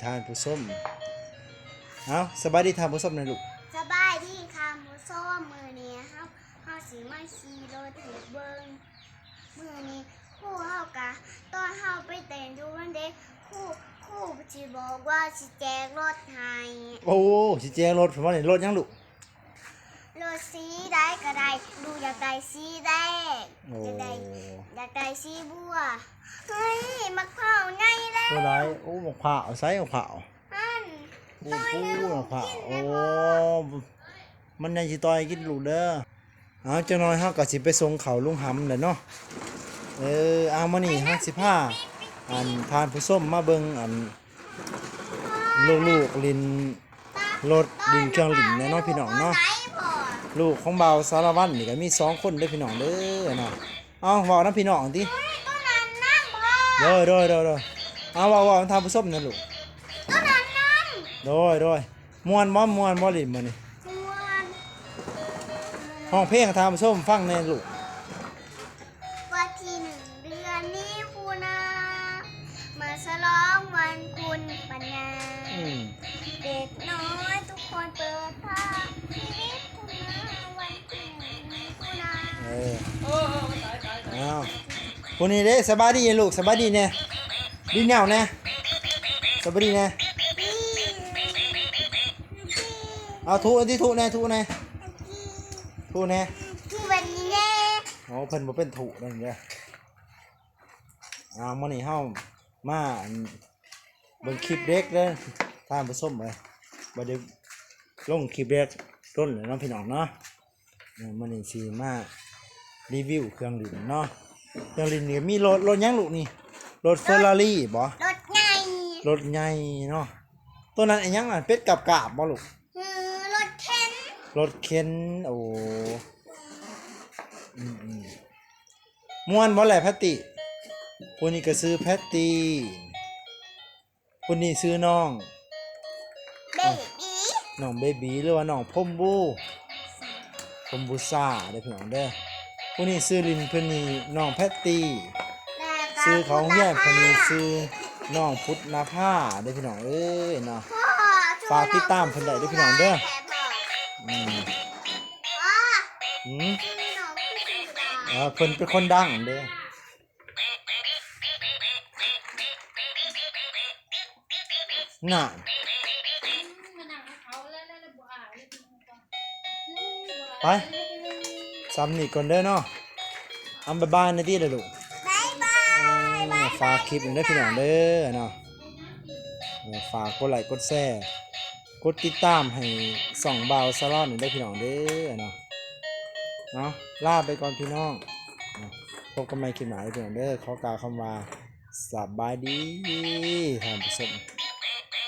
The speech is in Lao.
ທ່ານຜູ້ຊົມ. ເອົ້າ ສະບາຍດີທ່ານຜູ້ຊົມແດ່ລູກ. ສະບາຍດີທ່ານຜູ້ຊົມ, ມື້ນີ້ເຮົາ ເຮົາຊິມາຂີ່ລົດໃຫ້ເບິ່ງ. ມື້ນີ້ຄູເຮົາກະ ຕອນເຮົາໄປເຕັ້ນຢູ່ວັນເດັກ ຄູ ຄູຊິບອກວ່າຊິແຈກລົດໃຫ້. ໂອ້ ຊິແຈກລົດ ເພິ່ນວ່ານີ້ ລົດຫຍັງລູກ? ລົດສີໃດກໍໄດ້ ລູກຢາກໄດ້ສີແດງ. ໂອ້ ຢາກໄດ້ ຢາກໄດ້ສີບົວ. ເຮີ້ຍ ໝາກພ້າວໃຫຍ່ແລ້ວ. ໂອ້ ໝາກພ້າວ ໃສໝາກພ້າວ? ອັນ ໂອ້ ໝາກພ້າວ. ໂອ້ ມັນຍັງຊິຕ່ອຍກິນລູກເດີ. ເອົາ ຈັກໜ່ອຍເຮົາກໍຊິໄປສົ່ງເຂົ້າໂຮງຫຳແຫຼະເນາະ. ເອີ ເອົາ ມື້ນີ້ເຮົາຊິພາ ອັນ ທ່ານຜູ້ຊົມມາເບິ່ງ ອັນ ລູກໆຫຼິ້ນລົດ ຫຼິ້ນເຄື່ອງຫຼິ້ນແຫຼະເນາະ ພີ່ນ້ອງເນາະ. ລູກຂອງບ່າວສາລະວັນນີ້ກໍມີສອງຄົນເດີ ພີ່ນ້ອງເດີເນາະ. ເອົາ ເວົ້ານຳພີ່ນ້ອງຕິ. ໂດຍ ໂດຍ ໂດຍ ໂດຍ. ເອົາ ເວົ້າ ເວົ້ານຳທ່ານຜູ້ຊົມແດ່ລູກ. ໂດຍ ໂດຍ. ມ່ວນບໍ່ ມ່ວນບໍ່ຫຼິ້ນມື້ນີ້? ມ່ວນ. ຮ້ອງເພງໃຫ້ທ່ານຜູ້ຊົມຟັງແດ່ລູກ. ວັນທີໜຶ່ງເດືອນມິຖຸນາ ມາສະຫຼອງວັນຄຸນປັນຍາ. ອືມ ເດັກນ້ອຍທຸກຄົນເປີດພາ ຊີວິດທຸກເມື່ອວັນທີໜຶ່ງມິຖຸນາ. ເອີ ເອົ້າ ຜູ້ນີ້ເດ້ ສະບາຍດີລູກ ສະບາຍດີແດ່. ດີແນວແດ່ ສະບາຍດີແດ່. ເອົາ ທຸ ອັນທີ່ທຸແດ່ ທຸແດ່ ທຸແດ່ ທຸແບບນີ້ແດ່. ໂອ້ ເພິ່ນບໍ່ເປັນທຸແດ່ເດີ. ເອົາ ມື້ນີ້ເຮົາມາ ອັນ ເບິ່ງຄລິບເດັກເດີທ່ານຜູ້ຊົມເອີຍ. ບໍ່ໄດ້ລົງຄລິບເດັກດົນແລ້ວເນາະ ພີ່ນ້ອງເນາະ. ເອີ ມື້ນີ້ຊິມາຣີວິວເຄື່ອງຫຼິ້ນເນາະ. ເຄື່ອງຫຼິ້ນນີ້ມີລົດ ລົດຫຍັງລູກນີ້? ລົດເຟີຣາຣີບໍ? ລົດໃຫຍ່ ລົດໃຫຍ່ເນາະ. ໂຕນັ້ນອີຫຍັງນັ້ນ? ເປັດກາບໆບໍລູກ? ເອີ ລົດເຂັນ ລົດເຂັນ. ໂອ້ ອືມໆ ມ່ວນບໍ່ແຫຼະແພັດຕີ້? ຜູ້ນີ້ກໍຊື່ແພັດຕີ້. ຜູ້ນີ້ຊື່ນ້ອງເບບີ ນ້ອງເບບີ ຫຼືວ່ານ້ອງພົມບູ ພົມບູຊາເດີພີ່ນ້ອງເດີ. ຜູ້ນີ້ຊື່ຫຼິ້ນເພິ່ນນີ້ນ້ອງແພັດຕີ້. ຊື່ເຂົ້າໂຮງຮຽນເພິ່ນນີ້ຊື່ນ້ອງພຸດນະພາເດີພີ່ນ້ອງເອີຍເນາະ. ຝາກຕິດຕາມເພິ່ນໄດ້ເດີພີ່ນ້ອງເດີ. ອືມ ອືມ ເອີ ເພິ່ນເປັນຄົນດັງເດ້. ນັ້ນ ໄປ ສ່ຳນີ້ກ່ອນເດີເນາະ. ເອົາ ບາຍບາຍແດ່ຕິລະລູກ. ບາຍບາຍ ອືມ ບາຍບາຍ ຝາກຄລິບເດີພີ່ນ້ອງເດີເນາະ. ເອີ ຝາກກົດໄລກົດແຊ ກົດຕິດຕາມໃຫ້ຊ່ອງບ່າວສາລອນເດີພີ່ນ້ອງເດີເນາະ. ເອົາ ລາໄປກ່ອນພີ່ນ້ອງ. ພົບກັນໃໝ່ຄລິບໜ້າເດີພີ່ນ້ອງເດີ. ຂໍກ່າວຄຳວ່າ ສະບາຍດີທ່ານຜູ້ຊົມ.